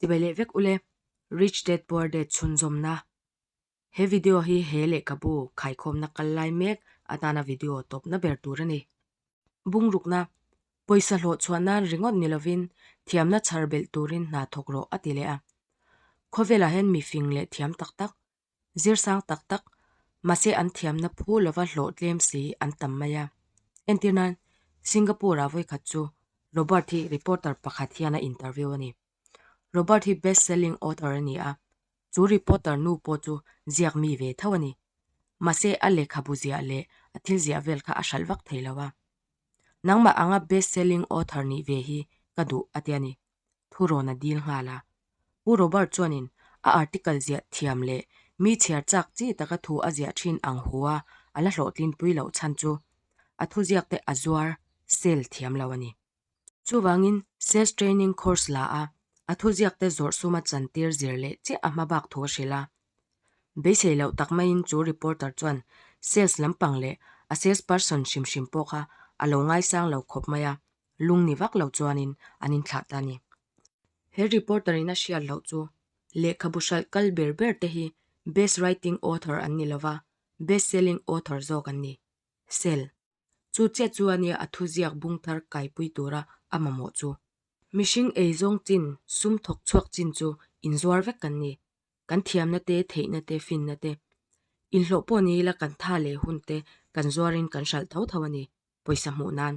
Chibai leh vek ule, Rich Dad Poor Dad chhunzawmna. He video hi he lehkhabu khaikhawmna kal lai mek atana video tawpna ber tur a ni. Bungrukna, Pawisa hlawh chhuah nan ringawt ni lovin thiamna chhar belh turin hna thawk rawh a ti leh a. Khawvelah hian mi fing leh thiam tak tak, zirsang tak tak, mahse an thiamna phu lova hlawh tlem si an tam mai a. Entir nan, Singapore-ah vawikhat chu Robert hi reporter pakhat hian a interview a ni. Robert hi best selling author a ni a, chu reporter nu pawh chu ziak mi ve tho a ni. Mahse a lehkhabu ziah leh a thil ziah vel kha a hralh vak thei lo a. Nangmah anga best selling author nih ve hi ka duh a ti a ni. Thurawn a dil nghal a. Pu Robert chuanin a article ziah thiam leh mi chhiar chak chi taka thu a ziah thin ang hu a a la hlawhtlinpui loh chhan chu a thuziak te a zuar, sell, thiam lo a ni. Chuvangin sales training course la a, a thuziak te zawrh suma chantir zir leh chiah a hma bak thu a hrilh a. Beisei loh tak maiin chu reporter chuan sales lampang leh a sales person hrim hrim pawh kha a lo ngaisang lo khawp mai a, lung ni vak lo chuanin an inthlah ta a ni. He reporter in a hriat loh chu lehkhabu hralh kal ber ber te hi best writing author an ni lova, best selling author zawk an ni. Sell. Chu chiah chu a nia a thuziak bung thar kaipui tura a mamawh chu. Mihring eizawng chin, sum thawk chhuak chin chu inzuar vek kan ni. Kan thiamna te, theihna te, finna te. Inhlawh pawh ni ila kan tha leh hun te kan zuarin kan hralh tho tho a ni, pawisa hmuh nan.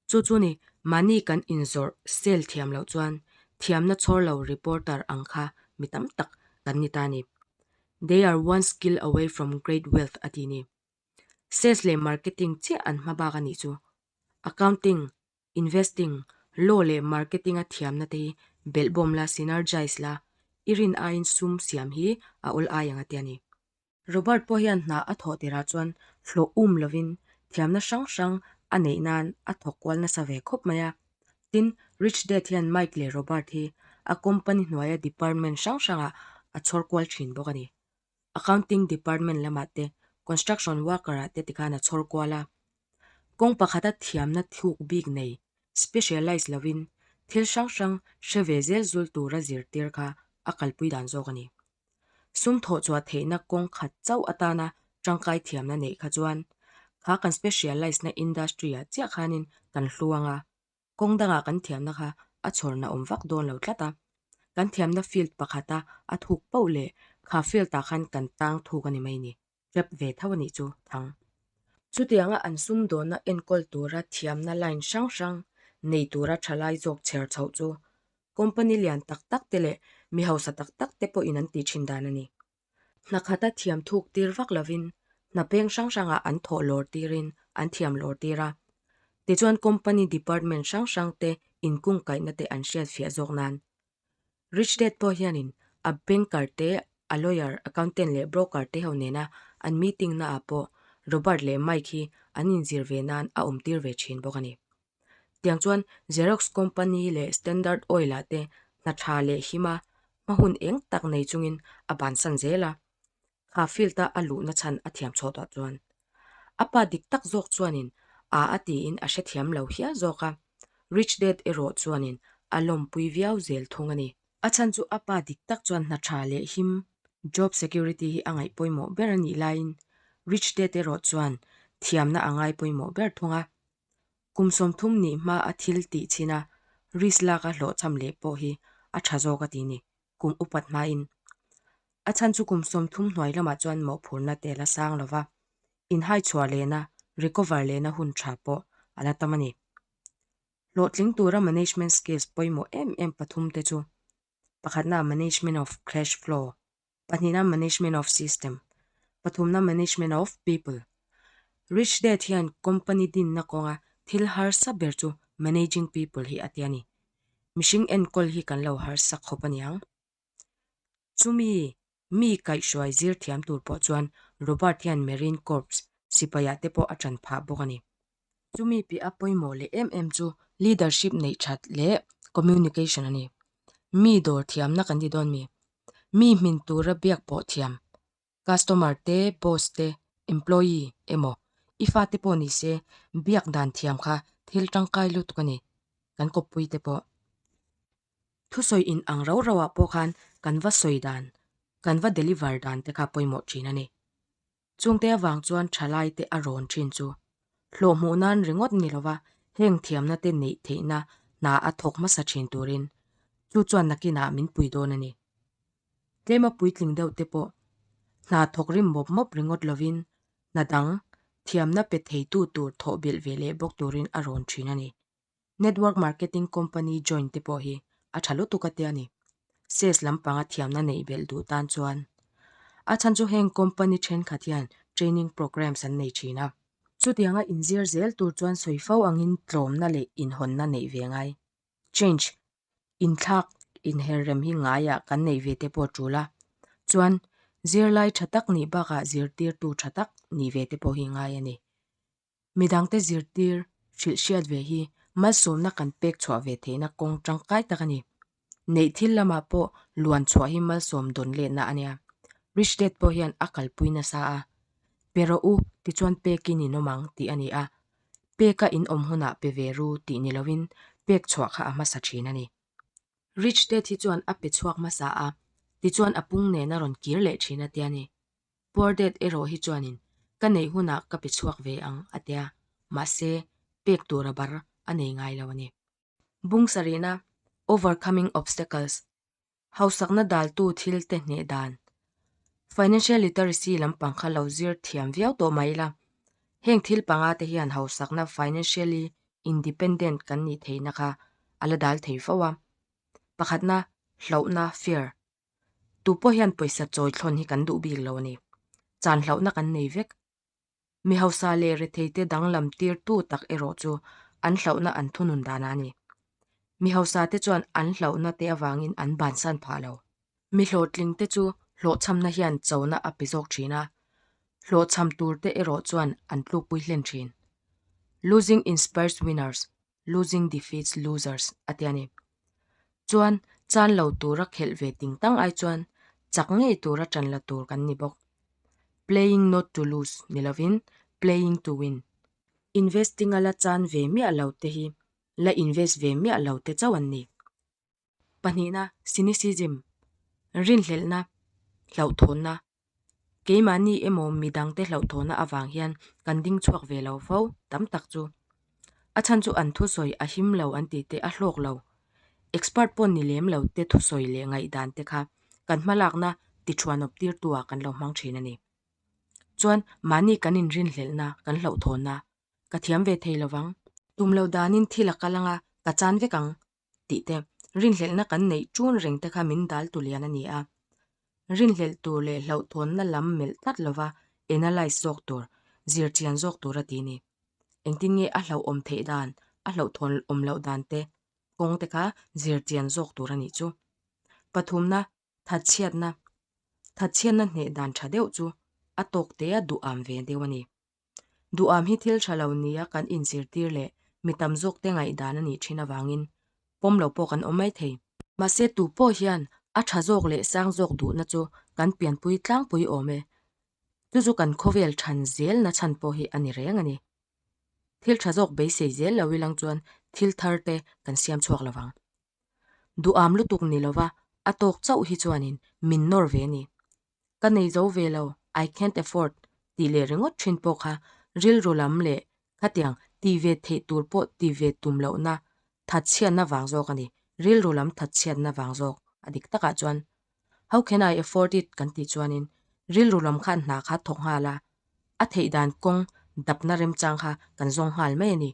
Chu chu ni, mahni kan inzawrh sel thiam loh chuan thiamna chhawr lo reporter ang kha mi tam tak kan ni ta a ni. They are one skill away from great wealth a ti ni. Sales leh marketing chiah an hma bak a nih chu. Accounting, investing, law leh marketing a thiamna te hi belhbawm la, synergize la, i rin aiin sum siam hi a awl ai ang a ti a ni. Robert pawh hian hna a thawh tirah chuan hlawh um lovin thiamna hrang hrang a neih nan a thawk kual nasa ve khawp mai a. Tin, Rich Dad hian Mike leh Robert hi a company hnuaia department hrang hrangah a chhawr kual thin bawk a ni. Accounting department lamah te, construction worker ah te tikhan a chhawr kual a. Kawng pakhata thiamna thuk bik nei, specialize lovin, thil hrang hrang hre ve zel zul tura zirtir kha a kalpui dan zawk a ni. Sum thawh chhuah theihna kawng khat chauh atana tangkai thiamna neih kha chuan kha kan specialize na industry ah chiah khanin kan hluang a, kawng dangah kan thiamna kha a chhawrna awm vak dawn lo tlat a. Kan thiamna field pakhata a thuk poh leh kha field ah khan kan tang thuk a ni mai ni, trap ve tho a nih chu thang. Chutianga an sumdawnna enkawl tura thiamna line hrang hrang nei tura thalai zawk chher chhoh chu Company lian tak tak te leh mi hausa tak tak te pawhin an tih thin dan a ni. Hna khata thiam thuk tir vak lovin hna peng hrang hrangah an thawh lawr tirin an thiam lawr tir a. Tichuan company department hrang hrang te inkungkaihna te an hriat fiah zawk nan. Rich Dad pawh hianin a banker te, a lawyer, accountant leh broker te ho nena an meeting naah pawh Robert leh Mike hi an inzir ve nan a awm tir ve thin bawk a ni. Tiang chuan Xerox company leh Standard Oil ah te hna tha leh him a, hma hun eng tak nei chungin a bansan zel a. Kha field a a luhna chhan a thiam chhuah tawh chuan a pa dik tak zawk chuanin a a tiin a hrethiam lo hial zawk a, Rich Dad erawh chuanin a lawmpui viau zel thung a ni. A chhan chu a pa dik tak chuan hna tha leh him, job security, hi a ngaih pawimawh ber a nih laiin Rich Dad erawh chuan thiamna a ngai pawimawh ber thung a. Kum 30 nih hma a thil tih chhin a, risk lak a hlawhchham leh pawh hi a tha zawk a ti ni, kum upat hmain. A chhan chu kum 30 hnuai lamah chuan mawhphurhna te la sang lo va, inhai chhuah lehna, recover lehna hun tha pawh a la tam a ni. Hlawhtling tura management skills pawimawh em em pathum te chu, pakhatna management of cash flow, Pahnihna Management of System, pathumna Management of People. Rich Dad hian company dinna kawnga thil harsa ber chu Managing People hi a ti a ni. Mihring enkawl hi kan lo harsa khawp a niang. Chumi mi kaihhruai zir thiam tur pawh chuan Robert hian Marine Corps sipaiah te pawh a ṭan phah bawk a ni. Chumi piah a pawimawh leh em em chu leadership neih that leh communication a ni. Mi dawr thiamna kan ti dawn mi? Mi hmin tura biak pawh thiam, customer te, boss te, employee emaw i fate pawh ni se biak dan thiam kha thil tangkai lutuk a ni, kan kawppui te pawh. Thusawi in ang rau rauah pawh khan kan va sawi dan, kan va deliver dan te kha pawimawh thin a ni. Chungte avang chuan thalai te a rawn thin chu hlawh hmuh nan ringawt ni lova heng thiamna te neih theihna hna a thawk hmasa thin turin chu chuan nakinah min pui dawn a ni. Tlema puitling deuh te pawh hna thawk rim mawp mawp ringawt lovin hna dang thiamna pe theitu tur thawh belh ve leh bawk turin a rawn thin a ni. Network marketing company join te pawh hi a tha lutuk a tia ni. Sales lampanga thiamna neih belh duh tan chuan a chhan chu heng company thenkhat hian training programs an nei thin a. Chutianga inzir zel tur chuan sawi fo angin tlawmna leh inhawnna neih ve ngai. Change, inthlak, inherrem hi ngaiah kan neih ve te pawh a tul a. Chuan zirlai tha tak nih bakah zirtirtu tha tak nih ve te pawh hi ngai a ni. Midangte zirtir hrilh hriat ve hi malsawmna kan pek chhuah ve theihna kawng tangkai tak a ni. Neih thil lamah pawh luan chhuah hi malsawm dawn letna a nia. Rich Dad pawh hian a kalpui nasa a. Pe rawh u tichuan pekin in awm ang tih a ni a. Peka in awm hunah pe ve ru tih ni loin pek chhuah kha a hmasa thin a ni. Rich Dad hi chuan a pe chhuak hmasa a, tichuan a pung nen a rawn kir leh thin a tia ni. Poor Dad erawh hi chuanin ka neih hunah ka pe chhuak ve ang a tia, mahse pek tura bar a nei ngai lo a ni. Bung sarihna, Overcoming Obstacles, Hausakna daltu thil te hneh dan. Financial literacy lampang kha lo zir thiam viau tawh mai ila, heng thil panga te hian hausakna financially independent kan nih theihna kha a la dal thei fo a. Pakhatna, hlauhna, fear, Tu pawh hian pawisa chawi thlawn hi kan duh bik lo a ni. Chan hlauhna kan nei vek. Mi hausa leh retheite danglam tirtu tak erawh chu an hlauhna an thunun danah a ni. Mi hausa te chuan an hlauhna te avangin an bansan phah lo. Mi hlawhtling te chu hlawhchhamna hian chona a pe zawk thin a, hlawhchham tur te erawh chuan an tlukpui hlen thin. Losing inspires winners, losing defeats losers a ti a ni. Chuan chan lo tura khelh ve ting tang ai chuan chak ngei tura tan la tur kan ni bawk. Playing not to lose ni lovin playing to win. Investing a la chan ve miah lo te hi la invest ve miah lo te chauh an ni. Pahnihna, cynicism, rinhlelhna, hlauhthawnna. Keimahni emaw midangte hlauhthawnna avang hian kan ding chhuak ve lo fo tam tak chu. A chhan chu an thusawi a him lo an tih te a hlawk lo. Expert pawh ni lem lo te thusawi leh ngaihdan te kha kan hmalakna tithuanawp tirtu ah kan lo hmang thin a ni. Chuan mahni kan inrinhlelhna, kan hlauhthawnna ka thiam ve thei lovang. Tum lo danin thil a kal anga ka chan vek ang tih te, rinhlelhna kan neih ṭun reng te kha min dal tu lian a ni a. Rinhlelh tur leh hlauhthawnna lam melh tlat lova analyse zawk tur, zir chian zawk tur a ti ni. Engtin nge a hlauhawm theih dan, a hlauhthawn awm loh dan te, kawng te kha zir chian zawk tur a nih chu. Pathumna, thatchhiatna. Thatchhiatna hneh dan ṭha deuh chu a tawk te a duham ve deuh a ni. Duham hi thil tha lo nia kan inzirtir leh mi tam zawk te ngaihdan a nih thin avangin pawm lo pawh kan awm mai thei. Mahse tu pawh hian a tha zawk leh sang zawk duhna chu kan pianpui tlangpui awm e. Chu chu kan khawvel than zel na chhan pawh hi a ni reng a ni. Thil tha zawk beisei zel lo ilang chuan thil thar te kan siam chhuak lo vang. Duham lutuk ni lova a tawk chauh hi chuanin min nawr ve a ni. Ka nei zo ve lo, I can't afford, tih leh ringawt thin pawh kha rilru lam leh khatiang ti ve theih tur pawh ti ve tum lohna thatchhiatna vang zawk a ni, rilru lam thatchhiatna vang zawk a dik takah chuan How can I afford it kan tih chuanin rilru lam khan hna kha thawk nghal a, a theih dan kawng dapna remchang kha kan zawng nghal mai a ni.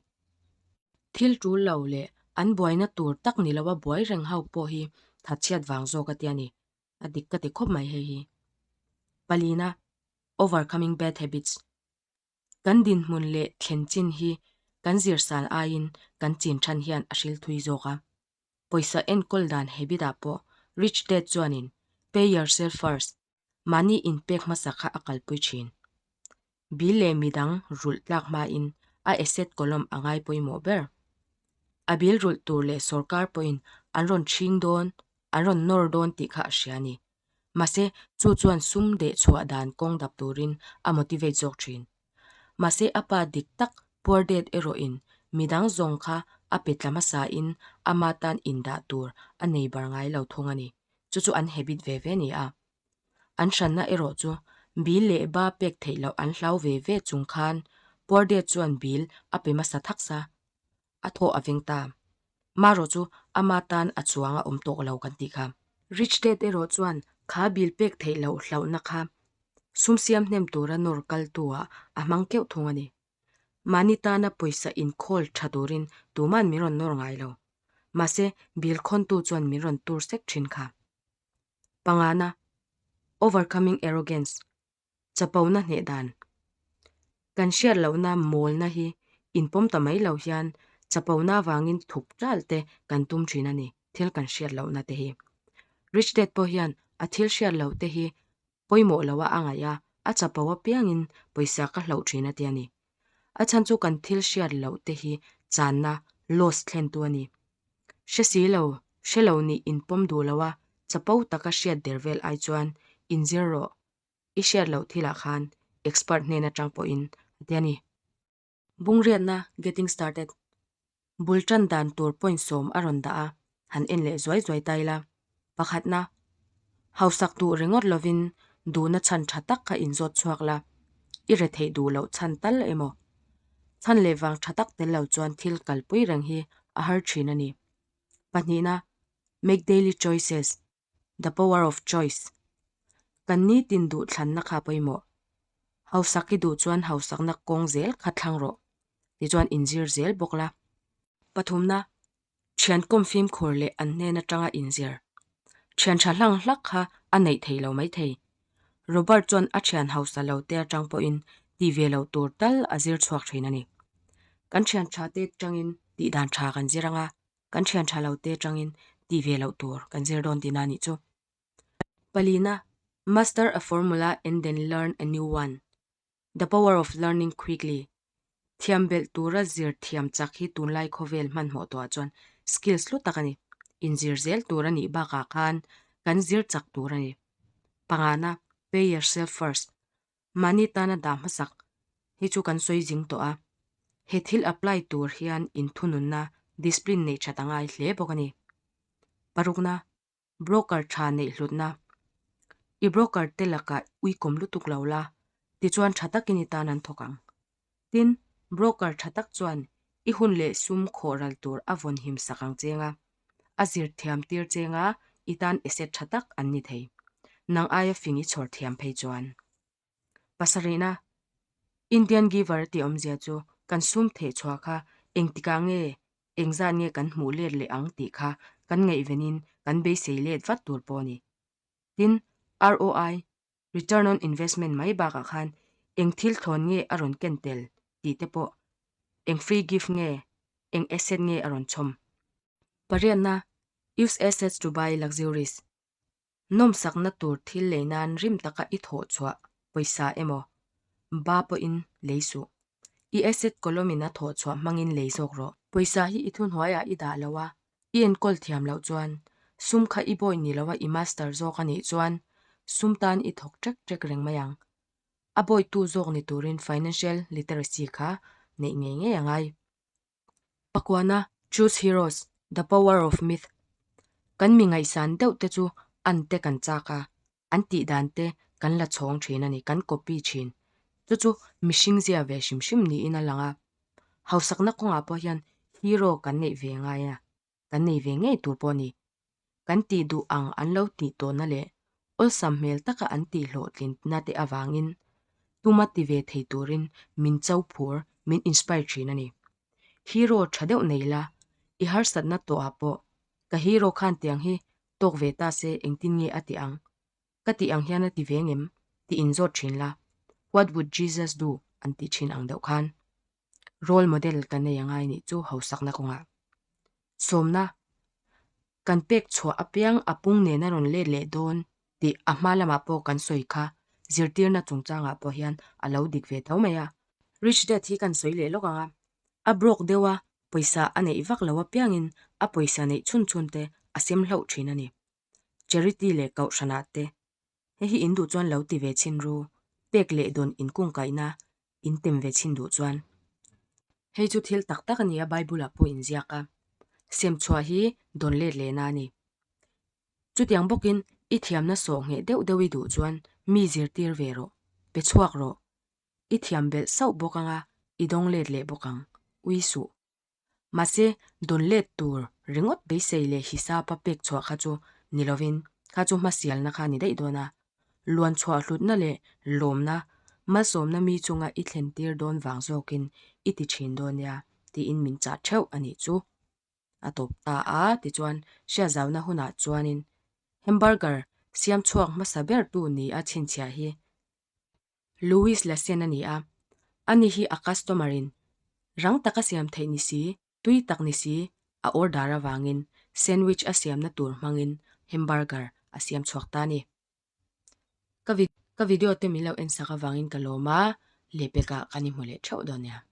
Thil tul lo leh an buaina tur tak ni loa buai reng ho pawh hi thatchhiat vang zawk a tia ni. A dik ka ti khawp mai hei hi. Palina, Overcoming bad habits. Kan dinhmun leh thlen chin hi kan zirsan aiin kan chin than hian a hril thui zawk a. Pawisa enkawl dan habit ah pawh Rich Dad chuanin Pay yourself first, mahni inpek hmasa kha a kalpui thin. Bill leh midang rulh tlak hmain a asset column a ngai pawimawh ber. A bill rulh tur leh sorkar pawhin an rawn chhing dawn, an rawn nawr dawn tih kha a hria a ni. Mahse, chu chuan sum deh chhuah dan kawng dap turin a motivate zawk thin. Mahse, a pa dik tak Poor Dad erawhin midang zawng kha a pe tla hmasa in ama tan indah tur a nei bar ngai lo thung a ni. Chu chu an habit ve ve ni a. An hranna erawh chu bill leh ba pek theih loh an hlau ve ve chung khan Poor Dad chuan bill a pe hmasa thak sa. A thaw a veng ta. Marawh chu ama tan a chuang a awm tawk lo kan tih kha. Rich Dad erawh chuan kha bill pek theih loh hlauhna kha sum siam hnem tura nawr kaltu ah a hmang keuh thung a ni. Mahni tana pawisa inkhawl tha turin tuman min rawn nawr ngai lo. Mahse, bill khawntu chuan min rawn tur sek thin kha. Pangana, Overcoming Arrogance, Chapona hneh dan. Kan hriat lohna mawlna hi inpawm ta mai lo hian chapona avangin thup ṭal te kan tum thin a ni, thil kan hriat lohna te hi. Rich Dad pawh hian a thil hriat loh te hi pawimawh lo a a ngaih a, a chapo apiangin pawisa ka hloh thin a ti a ni. A chhan chu kan thil hriat loh te hi channa, loss, thlentu a ni. Hre si lo, hre lo nih inpawm duh lo a, chapo taka hriat der vel ai chuan inzir rawh, i hriat loh thilah khan expert hnen atang pawhin a ti a ni. Bungriatna, Getting Started, Bul tan dan tur point sawm a rawn dah a, han en leh zuai zuai ta ila. Pakhatna, Hausak duh ringawt lovin duhna chhan tha tak kha inzawt chhuak la, i re theih duh loh chhan tal emaw? Chhan leh vang tha tak tel lo chuan thil kalpui reng hi a har thin a ni. Pahnihna, Make daily choices, The power of choice. Kan nitin duh thlanna kha pawimawh. Hausak i duh chuan hausakna kawng zel kha thlang rawh. Tichuan inzir zel bawk la. Pathumna, thian kawm fimkhur leh an hnen atanga inzir. Thian tha hlang hlak kha a neih thei lo mai thei. Robert chuan a thian hausa lo te atang pawhin ti ve lo tur tal a zir chhuak thin a ni. Kan thian tha te tangin tihdan tha kan zir anga, Kan thian tha lo te atangin ti ve loh tur kan zir dawn tihna a nih chu. Palina, Master a formula and then learn a new one, The power of learning quickly, Thiam belh tura zir thiam chak hi tunlai khawvel hmanhmawh tawhah chuan skills hlu tak a ni. Inzir zel tur a nih bakah khan kan zir chak tur a ni. Pangana, Pay yourself first, Mahni tana dah hmasak hi chu kan sawi zing tawh a, he thil apply tur hian inthununna, discipline neih that a ngai hle bawk a ni. Parukna, Broker tha neih hlutna. I broker te lakah uikawm lutuk lo la, tichuan tha takin i tan an thawk ang. Tin, broker tha tak chuan i hun leh sum khawh ral tur a vawn him sak ang cheng a, a zir thiam tir cheng a, i tan asset tha tak an ni thei. Nang aia fing i chhawr thiam phei chuan. Pasarihna, Indian Giver tih awmzia chu kan sum theh chhuah kha engtikah nge, engzat nge kan hmuh let leh ang tih kha kan ngaihvenin kan beisei let vat tur pawh a ni. Tin, ROI, Return on investment mai bakah khan eng thil thlawn nge a rawn ken tel tih te pawh, eng free gift nge, eng asset nge a rawn chhawm. Pariatna, Use assets to buy luxuries. Nawmsakna tur thil lei nan rim taka i thawh chhuah pawisa emaw, ba pawhin lei suh. I asset column in a thawh chhuah hmangin lei zawk rawh. Pawisa hi i thuhnuaiah i dah lo a, I enkawl thiam loh chuan, sum kha i bawi ni loa i master zawk a nih chuan sum tan i thawk ṭek ṭek reng mai ang. A bawitu zawk ni turin financial literacy kha neih ngei ngei a ngai. Pakuana, Choose Heroes, The Power of Myth Kan mi ngaihsan deuh te chu an te kan chak a, an tih dan te kan la chhawng thin a ni, kan copy thin. Chu chu mihring zia ve hrim hrim niin a lang a. Hausakna kawngah pawh hian hero kan neih ve ngai a, kan nei ve ngei tur pawh a ni. Kan tih duh ang an lo tih tawhna leh awlsam hmel taka an tih hlawhtlinna te avangin tuma ti ve thei turin min cho phur, min inspire thin a ni. Hero tha deuh nei la, i harsatna tawhah pawh ka hero khan tiang hi tawk ve ta se engtin nge a ti ang? Ka tih ang hian a ti ve ngem? Tih inzawt thin la, What would Jesus do? an tih thin ang deuh khan. Role model kan nei angai nih chu hausakna kawngah. Sawmna, Kan pek chhuah apiang a pung nena rawn let leh dawn tih a hma lamah pawh kan sawi kha zirtirna chungchangah pawh hian a lo dik ve tho mai a. Rich Dad hi kan sawi leh lawk ang a, a broke deuh a, pawisa a neih vak lo apiangin a pawisa neih chhun chhun te a sem hlauh thin a ni. Charity leh kohhranah te hei hi in duh chuan lo ti ve chhin ru, pek leh dawn inkungkaihna in tem ve chhin duh chuan. Hei chu thil tak tak a ni a, Bible-ah pawh inziak a. Sem chhuah hi dawn let lehna a ni. Chutiang bawkin i thiamna sawh ngheh deuh deuh i duh chuan mi zirtir ve rawh, pe chhuak rawh. I thiam belh sauh bawk anga i dawng let leh bawk ang, ui suh. Mahse, dawn let tur ringawt beisei leh hisapa pek chhuah kha chu ni lovin kha chu hmasialna kha a ni daih dawn a. Luan chhuah hlutna leh lawmna, malsawmna mi chunga i thlen tir dawn vang zawkin i ti thin dawn nia tiin min chah theuh a nih chu. A tawp ta a, tichuan hriatzauna hunah chuanin hamburger siam chhuak hmasa bertu ni a chhinchhiah hi Louis Lassen a ni a, ani hi a customer in rang taka siam theih ni si, tui tak ni si a order avangin sandwich a siamna tur hmangin hamburger a siam chhuak ta a ni. Ka video te min lo en sak avangin ka lawm a, lehpekah kan inhmu leh theuh dawn nia.